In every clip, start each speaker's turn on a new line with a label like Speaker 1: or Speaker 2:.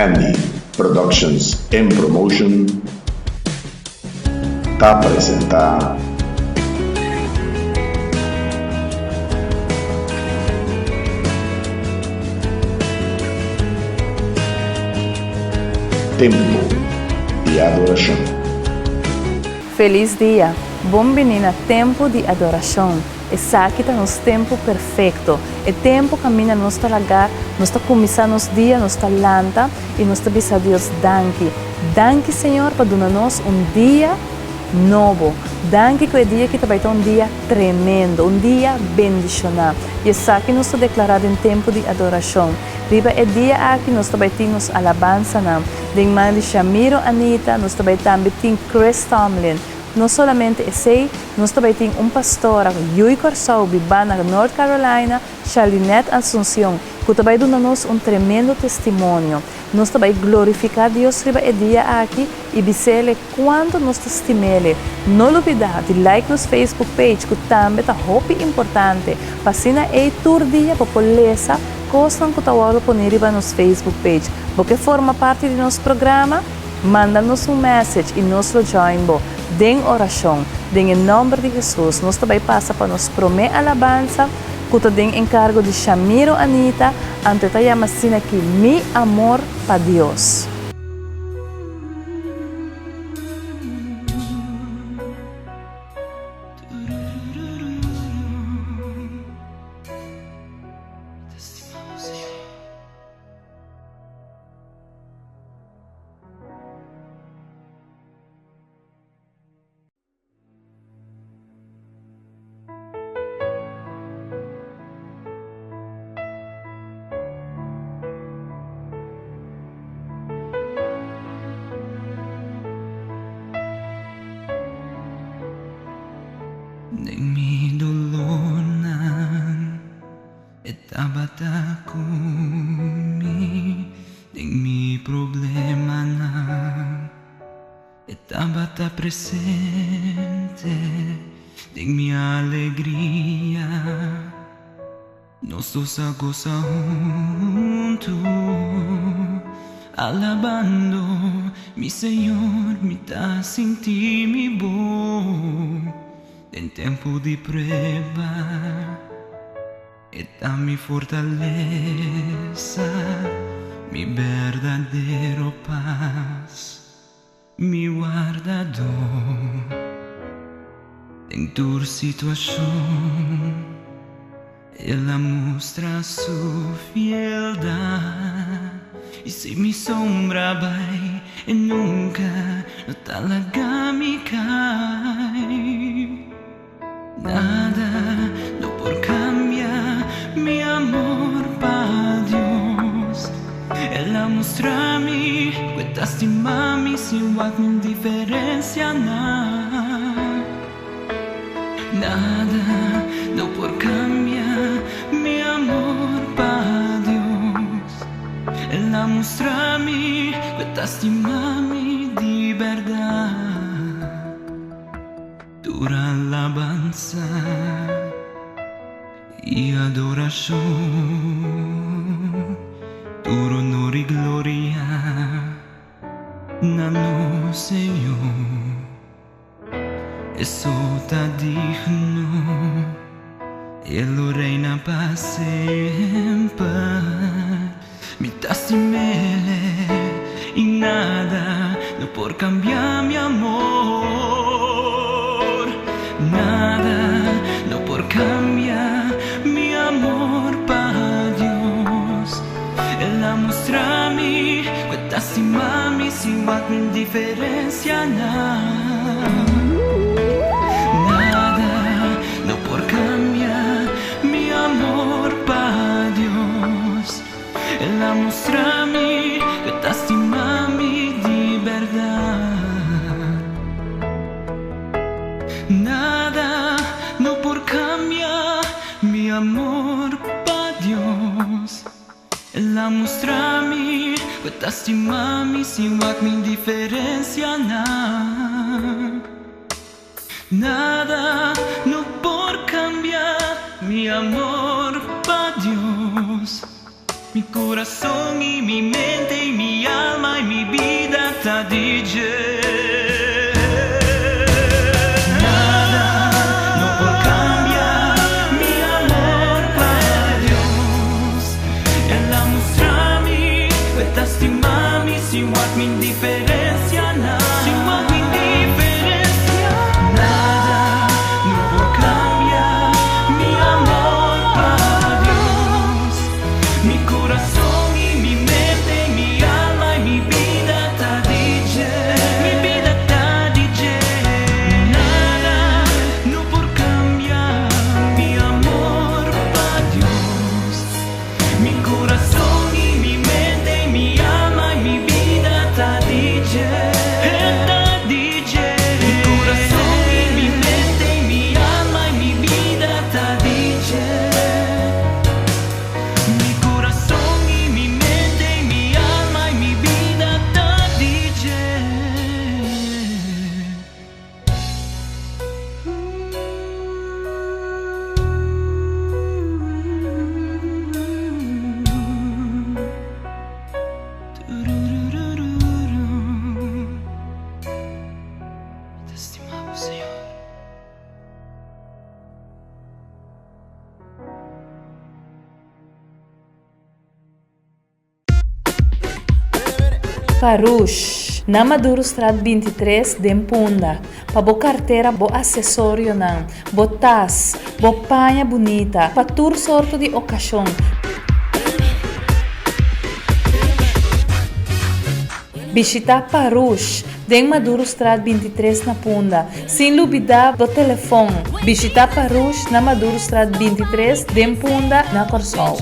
Speaker 1: Andy Productions and Promotion ta presenta. Tempo di Adorashon.
Speaker 2: Felis dia! Bon bini na Tempu di Adorashon. Esaki ta nos tempu perfekto, e tempu kaminda nos ta laga, nos ta kuminsá nos dia, nos ta lanta i nos ta bisa Dios danki. Danki Señor pa duna nos un dia nobo. Danki ku e dia aki ta bai ta un dia tremendo, un dia bendishoná. I esaki nos ta deklará den tempu di adorashon. Riba e dia aki nos ta bai tin nos alabansanan den man di Shamiro Anita, nos ta bai tambe tin Chris Tomlin. No solamente esei, nos ta bai tin un pastora Yui Kòrsou bibá na North Carolina, Charlynette Asuncion, ku ta bai duna nos un tremendo testimonio. Nos ta bai glorifiká Dios riba e dia aki i bis'Ele kuantu nos ta stim'Ele. No lubidá di like nos Facebook page ku tambe ta hopi importante pa asina ei tur dia bo por lesa kosnan ku ta wòrdu poní riba nos Facebook page. Bo ke forma parti di nos programa? Manda nos un message y nos lo join bo den oracion. Den e nomber di Jesus nos ta bay pasa pa nos prome alabansa cu ta den encargo di Shamiro Anita, anto e ta yama asina aki Mi Amor pa Dios.
Speaker 3: Den mi dolornan E tabata ku mi den mi problemanan. E tabata presente den mi alegria. Nos dos a gosa huntu, alabando mi Señor. Mi ta sinti mi bon den tempu di prueba. E ta mi fortalesa, mi berdadero pas, mi wardadó den tur situashon. El a mustra su fieldat, i si mi sombra bai, e nunka no ta laga mi kai. Nada no por cambia mi amor pa Dios. El a mustra mi cu e ta stima mi sin wak mi diferencianan. Nada no por cambia mi amor pa Dios. El a mustra mi cu e ta stima mi di berdad. Tur alabansa i adorashon, tur honor i gloria na nos Señor. E so ta digno, E lo reina pa semper. Mi ta stim'Ele i nada no por kambia mi amor. Nada no por kambia mi amor pa Dios. El a mustra mi ku e ta stima mi sin wak mi diferensianan. Nada no por kambia mi amor pa Dios. El a mustra mi ku e ta stima mi di bèrdat. Nada no por kambia mi amor pa Dios. El a mustra mi ku e ta stima mi sin wak mi diferensianan. Nada no por kambia mi amor pa Dios. Mi kurason i mi mente i mi. ta stima mi si wak mi diferensianan. Si wak mi diferencia. Nada no por cambia mi amor pa Dios. Mi kurason i mi mente i mi alma i mi bida ta di dje. Mi bida ta di dje. Nada no por cambia mi amor pa Dios. Mi kurason i mi mente i mi alma i mi bida ta di dje. E ta di dje. Mi kurason i mi mente i mi alma i mi bida ta di dje. Mi kurason i mi mente i mi alma i mi bida ta di dje. Mi ta stima bo, Señor.
Speaker 2: Parouche, na Madurostraat 23 den Punda. Pa bo kartera, bo asesorionan, bo tas, bo paña bunita, pa tur sorto di okashon. Bishita Parouche den Madurostraat 23 na Punda. Sin lubida bo telefon. Bishita Parouche na Madurostraat 23 den Punda na Kòrsou.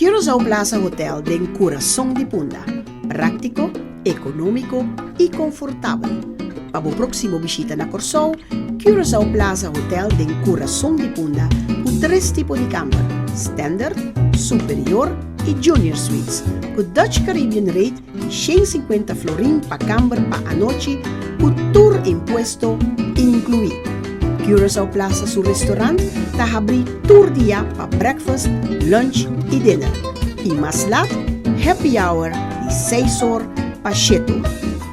Speaker 4: Curaçao Plaza Hotel den kurason di Punda. Práktiko, ekonómiko i konfortabel. Pa bo próksimo bishita na Kòrsou, Curaçao Plaza Hotel den kurason di Punda ku tres tipo di kamber, Standard, Superior i Junior Suites, ku Dutch Caribbean Rate di 150 florin pa kamber pa anochi ku tur impuesto inkluí. Curaçao Plaza su restaurant ta habrí tur dia pa breakfast, lunch i dinner. I mas lat, happy hour di seis or pa shete or.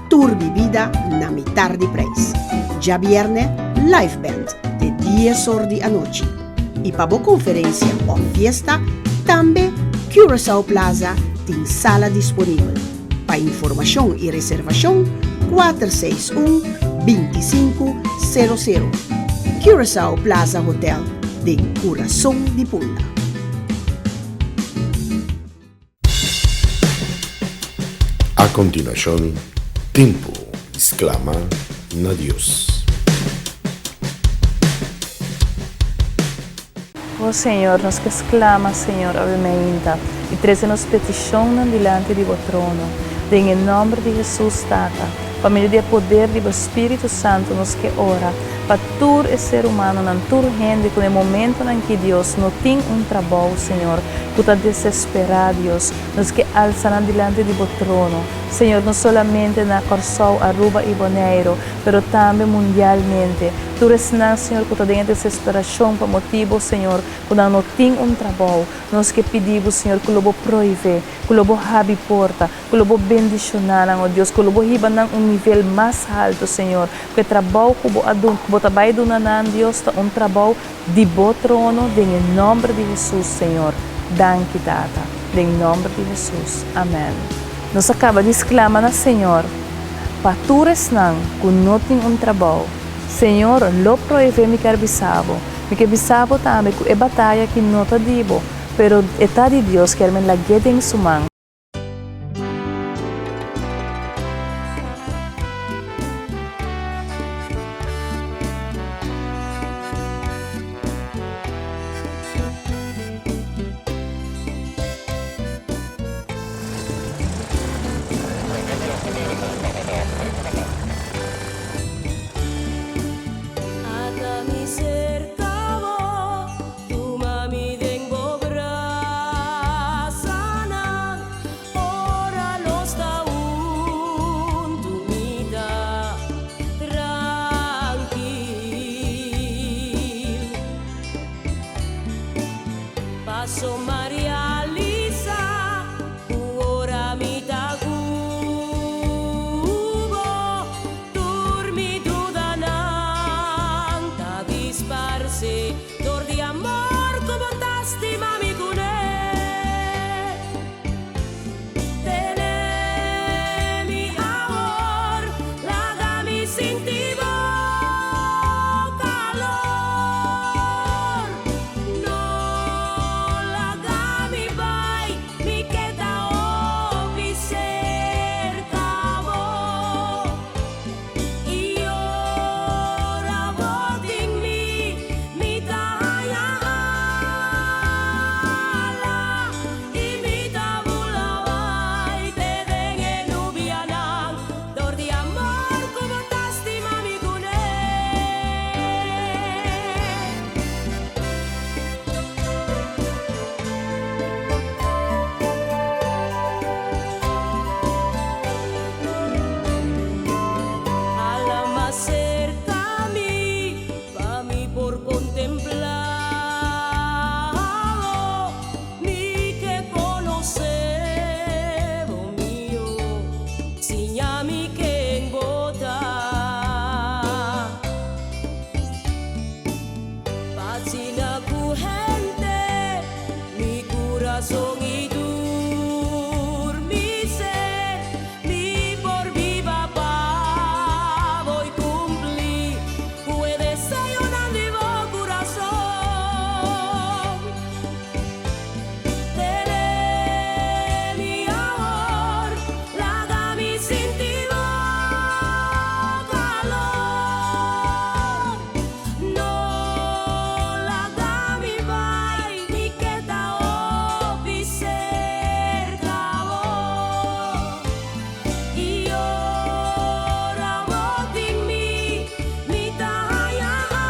Speaker 4: Tur bibida na mitar di prijs. Djabierne, live band te dies or di anochi. I pa bo konferensia òf fiesta, tambe Curaçao Plaza tin sala disponibel. Pa informashon i reservashon, 461 25 00. Curaçao Plaza Hotel den kurason di Punda.
Speaker 1: A kontinuashon, Tempu di sklama na Dios.
Speaker 2: O Señor, nos ke sklama, Señor, awe meinta, i trese nos petishonnan dilanti di Bo trono. Den e nòmber di Hesus, Tata, pa medio di e poder di Bo Spiritu Santu nos ke ora pa tur e ser humanonan, tur hende ku na e momentonan ki, Dios, no tin un trabou, Señor, ku ta desesperá, Dios. Nos ke alsa nan dilanti di Bo trono, Señor, no solamente na Kòrsou, Aruba i Boneiru, pero tambe mundialmente. Tur esnan, Señor, ku ta den e desesperashon pa motibu, Señor, ku nan no tin un trabou, nos ke pidi Bo, Señor, ku lo Bo prohibé, ku lo Bo habi porta, ku lo Bo bendishoná nan, o Dios, ku lo Bo hiba nan un nivel mas haltu, Señor, ku e trabou ku Bo a dun, ku Bo ta bai duna nan, Dios, ta un trabou di Bo trono, den e nòmber di Hesus, Señor. Danki, Tata. Den nòmber di Hesus. Amèn. Nos a kaba di sklama na Señor pa tur esnan ku no tin un trabou. Señor lo prohibé mi kier bisa bo. Mi ke bisa bo tambe ku e bataya aki no ta di bo, pero e ta di Dios, kier men lag'é den su man.
Speaker 5: Ata mi serka bo, tuma mi den bo brasanan. kurason i tur mi ser. Mi por biba pa bo i kumpli ku e deseonan di bo kurason. Tene mi awor, laga mi sinti bo kalor. No laga mi bai, mi ke ta hopi serka bo. I ora bo tin mi, mi ta haña ala.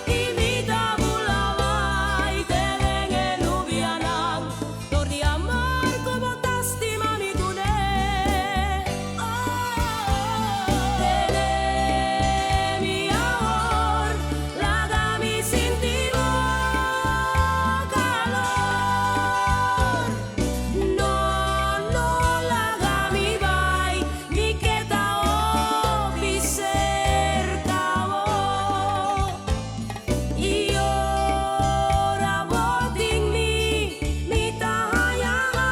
Speaker 5: I mi ta bula bai te den e nubianan dor di amor ku bo ta stima mi kuné. Tene mi awor, laga mi sinti bo kalor. No, no laga mi bai, mi ke ta hopi serka bo. I ora bo tin mi, mi ta haña ala.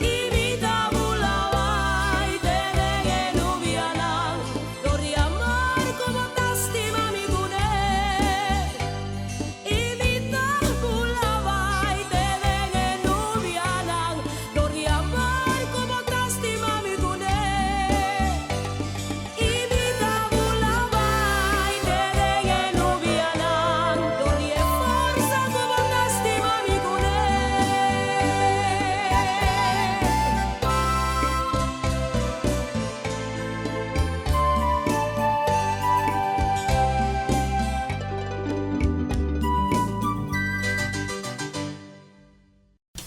Speaker 5: I mi ta bula bai te den e nubianan dor di amor ku bo ta stima mi kuné. I mi ta bula bai te den e nubianan dor di amor ku bo ta stima mi kuné. I mi ta bula bai te den e nubianan dor di e forsa ku bo ta stima mi kuné.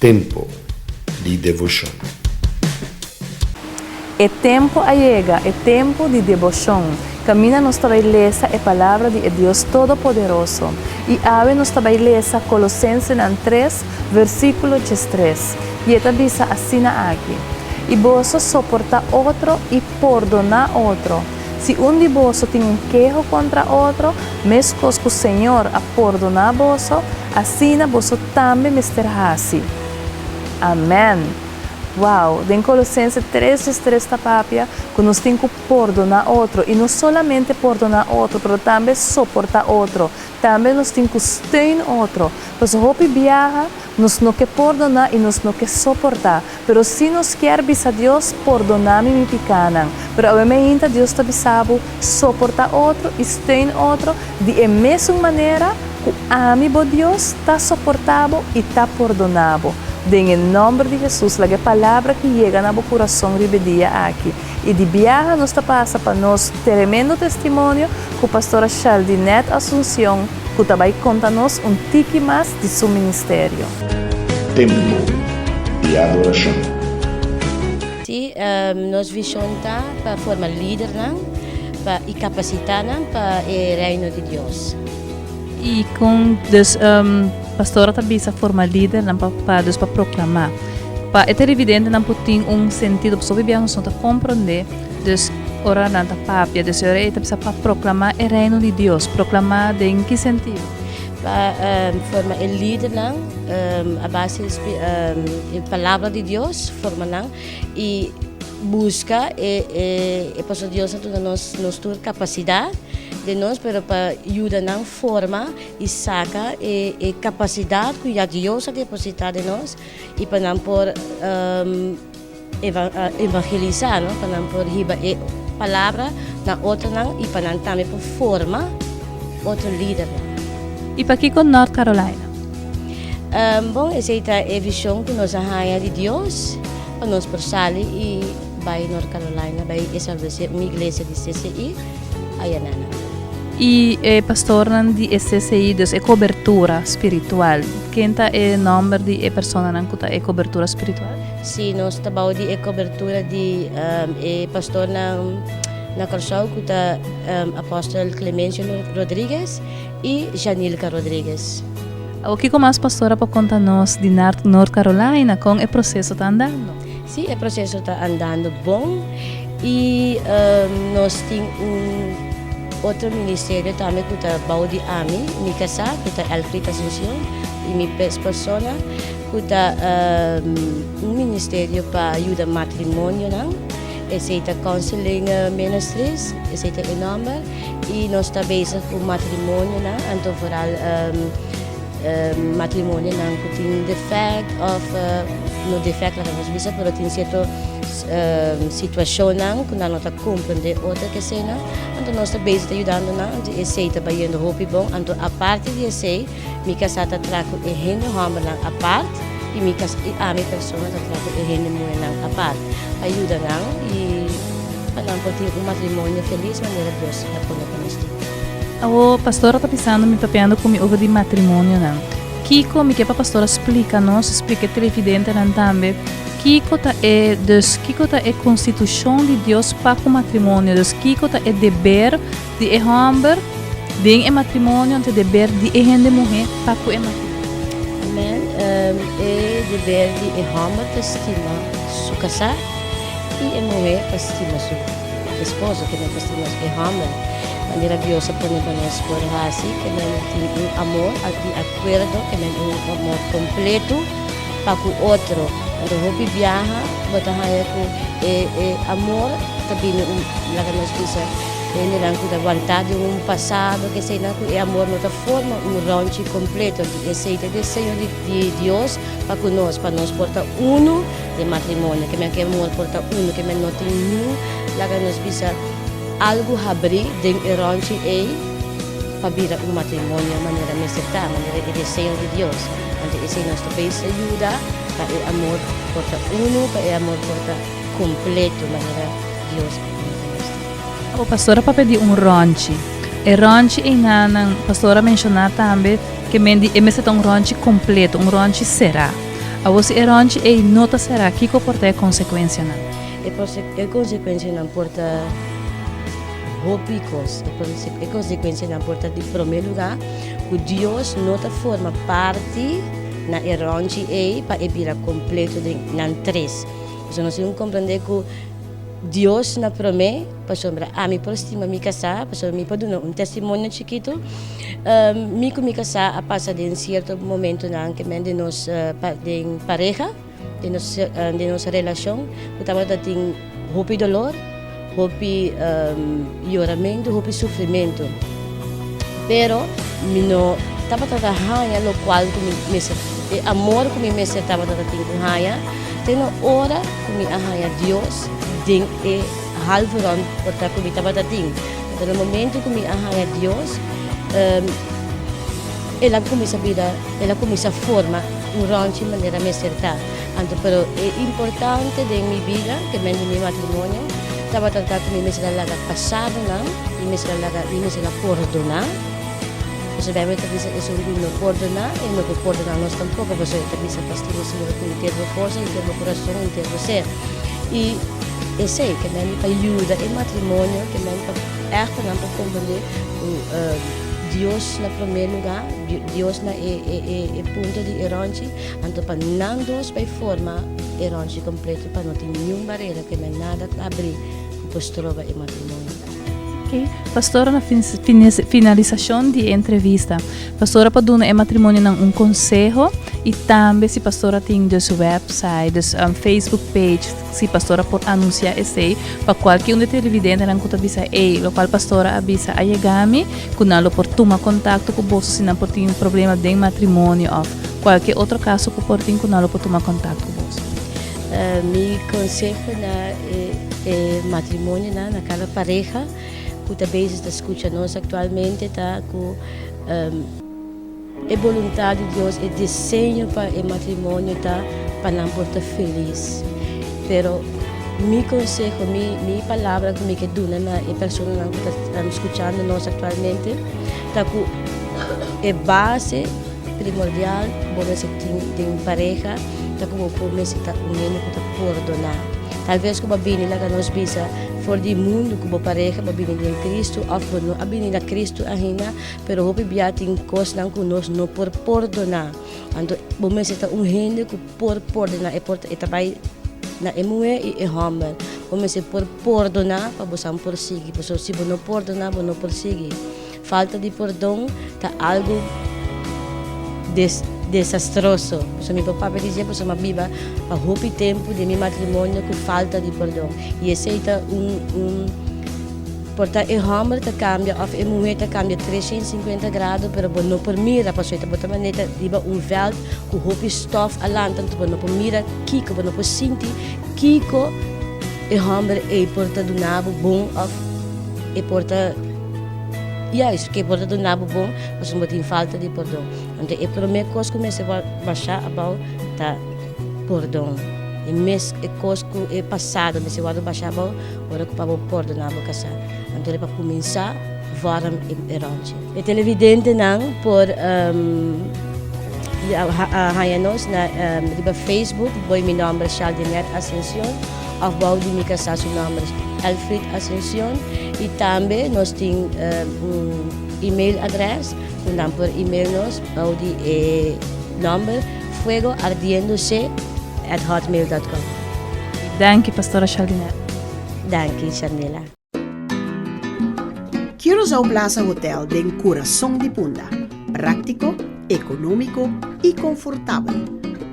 Speaker 1: Tempo di devoshon.
Speaker 2: E tempu a yega, e tempu di deboshon. Kaminda nos ta bai lesa e Palabra di e Dios Todopoderoso. I awe nos ta bai lesa Kolosensenan tres, versíkulo diestres. I e ta bisa asina aki, I boso soportá otro i pordoná otro. Si un di boso tin un keho kontra otro, meskos ku Señor a pordoná boso, asina boso tambe mester hasi. Amèn! Wow! Den Kolosense tres diestres ta papia ku nos tin ku pordoná otro, i no solamente pordoná otro, pero tambe soportá otro. Tambe nos tin ku steun otro. Pasobra hopi biaha nos no ke pordoná i nos no ke soportá. Pero si nos kier bisa Dios, Pordoná mi mi pikánan. Pero awe meinta Dios ta bisa bo, Soportá otro i steun otro di e mesun manera ku ami, bo Dios, ta soportá bo i ta pordoná bo. Den e nòmber di Hesus, laga e palabra ki yega na bo kurason riba e dia aki. I di biaha nos ta pasa pa nos tremendo testimonio ku Pastora Sheldinette Asuncion ku ta bai konta nos un tiki mas di su ministerio.
Speaker 1: Tempu di adorashon.
Speaker 6: Sí, nos vishon ta pa forma lidernan pa i kapasitá nan pa e Reino di Dios.
Speaker 2: I kon dus pastora ta bisa forma lidernan pa pa dus pa proklamá. Pa e televidentenan por tin un sentido pasobra hopi bia nos no ta komprondé dus ora nan ta papia dus e ora ei ta bisa pa proklamá e Reino di Dios. Proklamá den ki sentido?
Speaker 6: Pa forma e lidernan a base di e palabra di Dios forma nan i buska e e pasobra Dios a duna nos nos tur kapasidat den nos pero pa yuda nan forma i saka e e kapasidat ku ya Dios a depositá den nos i pa nan por evangelisá no pa nan por hiba e palabra na otronan i pa nan tambe por forma otro lidernan.
Speaker 2: I pakiko North Carolina?
Speaker 6: Bon, esei ta e vishon ku nos a haña di Dios pa nos por sali i bai North Carolina bai establesé un iglesia di CCI ayanana.
Speaker 2: I e pastornan di e CCI, dus e kobertura spiritual, ken ta e nòmber di e personanan ku ta e kobertura spiritual?
Speaker 6: Sí, nos ta bou di e kobertura di e pastornan na Kòrsou ku ta Apòstel Clemencio Rodriguez i Janilka Rodriguez.
Speaker 2: Awor kiko mas pastora por konta nos di North Carolina, kon e proseso ta andando?
Speaker 6: Sí, e proseso ta andando bon i nos tin un. otro ministerio tambe ku ta bou di ami, mi kasá ku ta Elfried Asuncion i mi persona ku ta un ministerio pa yuda matrimonionan, esei ta Counseling Ministries, esei ta e nòmber, i nos ta bezig ku matrimonionan, anto vooral matrimonionan ku tin defèkt òf no defèkt laga nos bisa pero tin sierto situashonnan ku nan no ta komprendé otro ke eseinan anto nos ta bezig ta yudando nan anto esei ta bayendo hopi bon anto aparte di esei mi kasá ta traha ku e hende hòmbernan apart i mi kas i ami persona ta traha ku e hende muhénan apart pa yuda nan i pa nan por tin un matrimonio felis manera Dios a pone pa nos tin.
Speaker 2: Awo pastora ta pisando mi papiando ku mi over di matrimonionan. Kiko mi ke pa pastora splika nos, splika e televidentenan tambe, kiko ta e, dus kiko ta e konstitushon di Dios pa ku matrimonio, dus kiko ta e deber di e hòmber den e matrimonio anto e deber di e hende muhé pa ku e matrimonio.
Speaker 6: Amen. E deber di e hòmber ta stima su kasá i e muhé pa stima su esposo, ke men ta stima e hòmber. Manera Dios a pone pa nos por hasi, ke men tin un amor di akuerdo, ke men un amor kompleto pa ku otro. Anto hopi biaha bo ta haña ku e e amor ta bini un, laga nos bisa, hendenan ku ta wantá den un pasado, keseinan ku e amor no ta forma un rònchi kompleto. Anto esei ta e deseo di di Dios pa ku nos, pa nos por ta unu den matrimonio, ke men ku e amor por ta unu, ke men no tin niun, laga nos bisa, Algu habrí den e rònchi ei pa bira un matrimonio manera mester ta, manera e deseo di Dios. Anto esei nos ta bezig ta yuda pa e amor por ta unu, pa e amor por ta kompleto manera Dios a pone pa nos ta.
Speaker 2: O pastor a papia di un rònchi. E rònchi einan, pastor a menshoná tambe ke men di e mester ta un rònchi kompleto, un rònchi será. Awor si e rònchi ei no ta será, kiko por ta e konsekuensianan?
Speaker 6: E konsekuensianan por ta hopi kos. E konsekuensianan por ta di promé lugá ku Dios no ta forma parti na e rònchi ei pa e bira kompleto den nan tres. Pasobra nos tin ku komprendé ku Dios na promé, pasobra ami por stima mi kasá, pasobra mi por duna un testimonio chikitu. Mi ku mi kasá a pasa den sierto momentunan ke men den nos den pareha. Den nos den nos relashon ku tabata tin hopi dolor, hopi yoramentu, hopi sufrimentu. Pero mi no tabata ta haña lokual ku mi mester, e amor ku mi mester tabata ta tin ku haña te na ora ku mi a haña Dios den e halve rònt por ta ku mi tabata tin. Anto na momento ku mi a haña Dios, el a kuminsá bira, el a kuminsá forma. Un rònchi manera mester ta. Anto pero e importante den mi bida, ke men di mi matrimonio, tabata ta ku mi mester a laga pasadonan, mi mester a laga, mi mester a pordoná. Pasobra Bijbel ta bisa esun ku no pordoná, e no por pordoná nos tampoko, pasobra e ta bisa pa stima Señor ku henter bo forsa, henter bo kurason, henter bo ser. I esei ke men pa yuda e matrimonio, ke men pa ègt pa nan por komprendé ku Dios na promé lugá, Dios na e e punto di e rònchi, anto pa nan dos bai forma e rònchi kompleto pa no tin niun barera ke no nada ta abrí ku por stroba e matrimonio.
Speaker 2: Ok, pastora na finalisashon di e entrevista, pastora por duna e matrimonionan un konseho i tambe si pastora tin dus website, dus Facebook page, Si pastor a por anuncia esey pa cualke un di televidentenan cu ta bisa ey, locual pastor a bisa a yega mi, cu nan lo por tuma contacto cu boso si nan por tin problema den matrimonio of cualke otro caso cu por tin cu nan lo por tuma contacto cu boso.
Speaker 6: Mi conseho na e matrimonionan, na cada pareha cu ta bezig ta scucha nos actualmente ta cu E boluntat di Dios, e diseño pa e matrimonio ta pa nan por ta felis. Pero mi conseho, mi mi palabra cu mi ke duna na e personanan cu ta scuchando nos actualmente ta cu e base primordial cu bo mester tin den pareha ta cu bo por mester ta un hende cu ta pordona. Tal ves cu bo a bini laga nos bisa for di mundu cu bo pareha bo a bini den Cristo of bo no a bini na Cristo ainda. Pero hopi bia tin kosnan ku nos no por pordoná. Anto bo mester ta un hende ku por pordoná. E por e ta bai na e muhé i e hòmber. Bo mester por pordoná pa bo san por sigui. Pasobra si bo no pordoná, bo no por sigui. Falta di pordon ta algu des desastroso. Pasobra mi por papia di dje pasobra mi a biba pa hopi tempu den mi matrimonio ku falta di pordon. I esei ta un un por ta e hòmber ta kambia òf e muhé ta kambia 350 grado pero bo no por mira pasobra bo ta manera ta riba un vèlt ku hopi stòf a lanta anto bo no por mira kiko bo no por sinti kiko e hòmber ei por ta duna bo bon òf e por ta Juist, ke por ta duna bo bon, pasobra bo tin falta di pordon. Anto e promé kos ku mester bashá abou ta pordon. E mes e kos ku e pasado mester wòrdu bashá abou ora ku pa bo pordoná bo kasá. Anto pa kuminsá vòrm e ròntje. E televidentenan por haña nos na riba Facebook boi mi nòmber Shaldinet Ascencion. Of bou di mi kasá su nòmber Elfried Ascencion i tambe nos tin un email adrès ku nan por email nos bou di e nòmber fuegoardiendose@hotmail.com.
Speaker 2: Danki Pastora Shaldinet.
Speaker 6: Danki Sharnela.
Speaker 4: Curaçao Plaza Hotel den kurason di Punda. Práktiko, ekonómiko i konfortabel.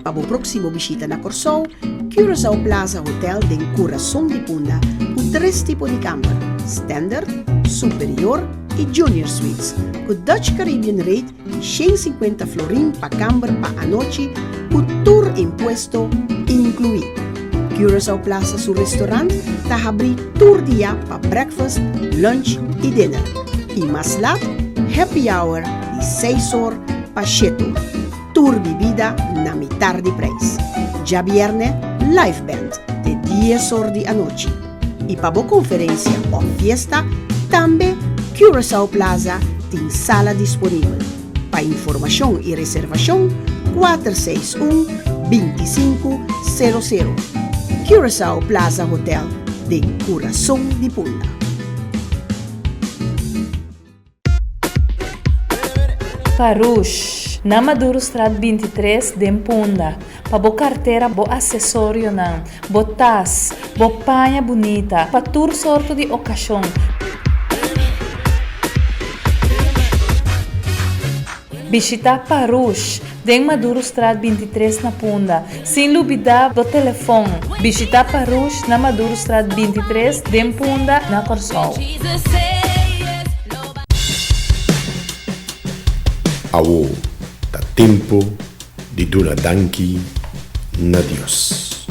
Speaker 4: Pa bo próksimo bishita na Kòrsou, Curaçao Plaza Hotel den kurason di Punda ku tres tipo di kamber, Standard, Superior i Junior Suites, ku Dutch Caribbean rate di 150 florin pa kamber pa anochi ku tur impuesto inkluí. Curaçao Plaza su restaurant ta habrí tur dia pa breakfast, lunch i dinner. I mas lat, happy hour di seis or pa shete or. Tur bibida na mitar di prijs. Djabierne live band te dies or di anochi. I pa bo konferensia òf fiesta, tambe Curaçao Plaza tin sala disponibel. Pa informashon i reservashon, 461 25 00. Curaçao Plaza Hotel den kurason di Punda.
Speaker 2: Parouche, na Madurostraat 23 den Punda, pa bo kartera, bo asesorionan, bo tas, bo paña bunita, pa tur sorto di okashon. Bishita Parouche den Madurostraat 23 na Punda, sin lubida bo telefon. Bishita Parouche na Madurostraat 23 den Punda na Kòrsou.
Speaker 1: Awo ta tempo di duna danki na Dios.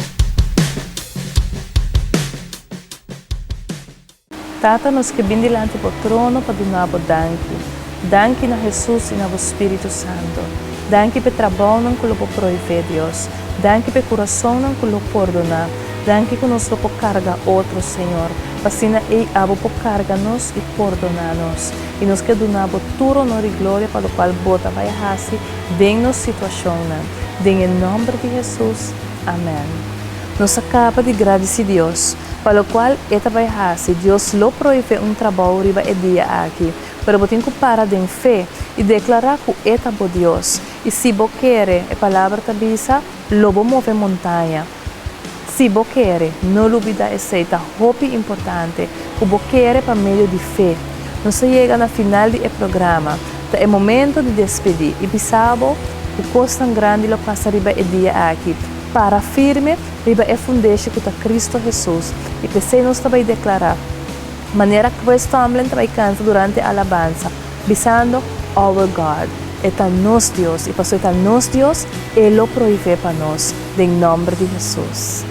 Speaker 2: Tata, nos ke bin dilanti bo trono pa duna bo danki. Danki na Hesus i na bo Spiritu Santo. Danki p'e trabounan ku lo bo proivé, Dios. Danki p'e kurasonnan ku lo pordoná. Danki ku nos lo por karga otro, Señor, pa asina ei abo por karga nos i pordoná nos. I nos ke duna bo tur honor i gloria pa lokual bo ta bai hasi den nos situashonnan. Den e nòmber di Hesus, amèn. Nos a kaba di gradisí Dios pa lokual E ta bai hasi. Dios lo proivé un trabou riba e dia aki, pero bo tin ku para den fe i deklará ku E ta bo Dios. I si bo kere, e Palabra ta bisa, lo bo move montaña. Si bo kere, no lubidá esei, ta hopi importante ku bo kere pa medio di fe. Nos a yega na final di e programa. Ta e momento di despedí i bisa bo ku kosnan grandi lo pasa riba e dia aki. Para firme riba e fundeshi ku ta Kristu Hesus, i p'esei nos ta bai deklará, manera Chris Tomlin ta bai kanta durante alabansa, bisando, Our God, E ta nos Dios, i pasobra E ta nos Dios, E lo proivé pa nos, den nòmber di Hesus.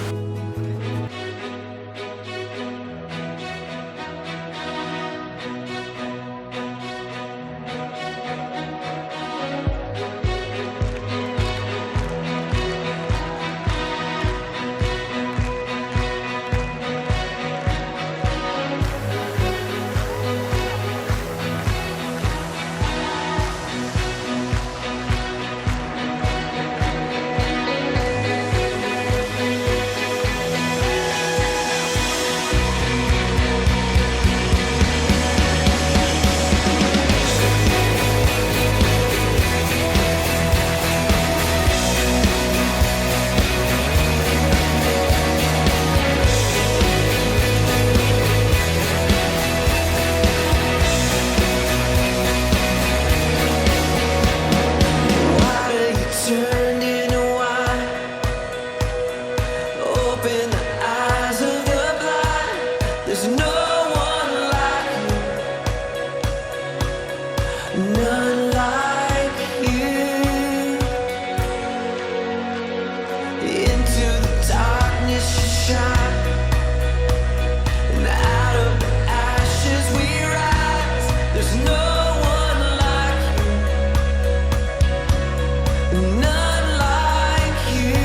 Speaker 3: None like you.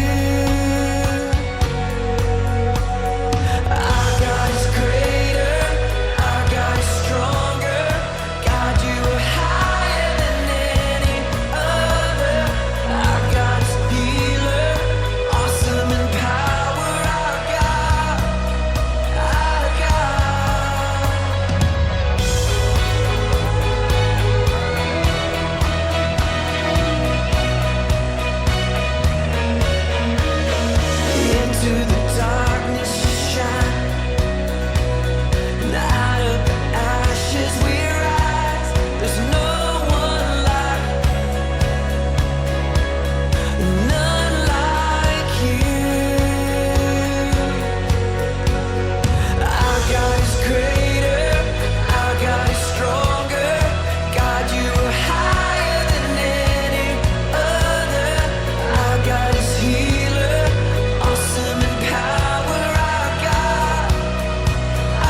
Speaker 3: Our God is greater. Our God is stronger. God, you are higher than any other. Our God is healer, awesome in power. Our God, our God. Into the darkness you shine, and out of the ashes we rise. There's no one like, none like you. Our God is greater, our God is stronger. God, you are higher than any other. Our God is healer, awesome in power. Our God,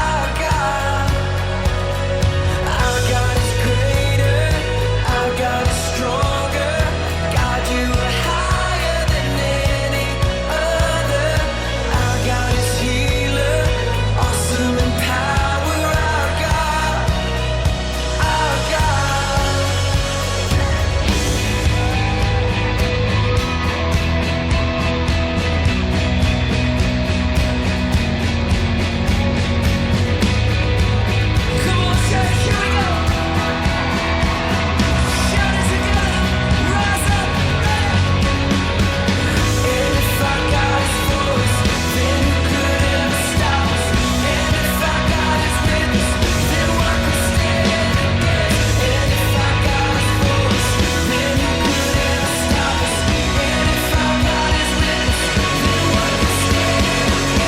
Speaker 3: our God. Our God is greater, our God is stronger. God, you are higher than any other. Our God is healer, awesome in power. Our God, our God. Come on, church, here we go. Shout it together, rise up, And if our God is for us, then who could ever stop us? And if our God is with us, then what could stand against? And if our God is for us, then who could ever stop us? And if our God is with us, then what could stand against?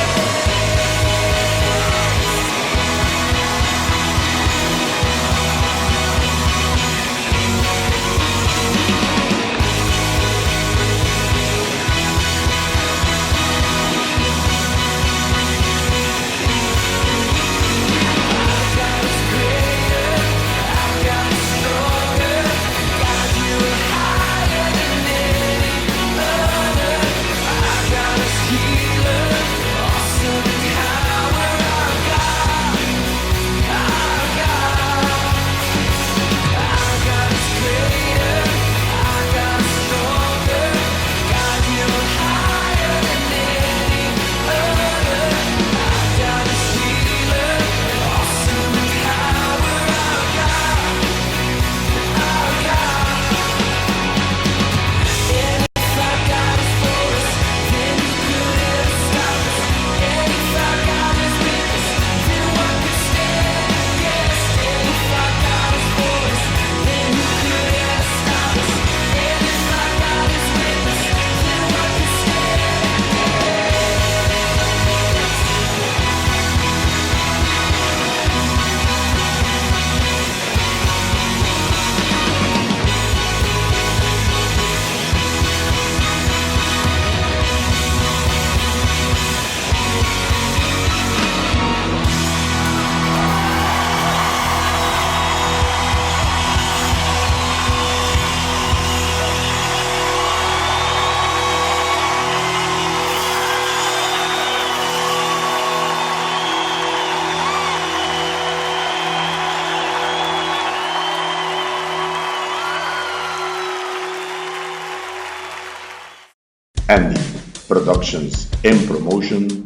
Speaker 1: Andy Productions and Promotion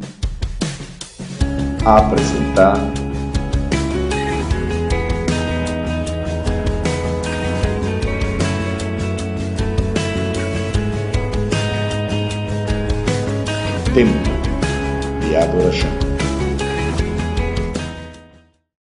Speaker 1: a presenta Tempo di Adorashon.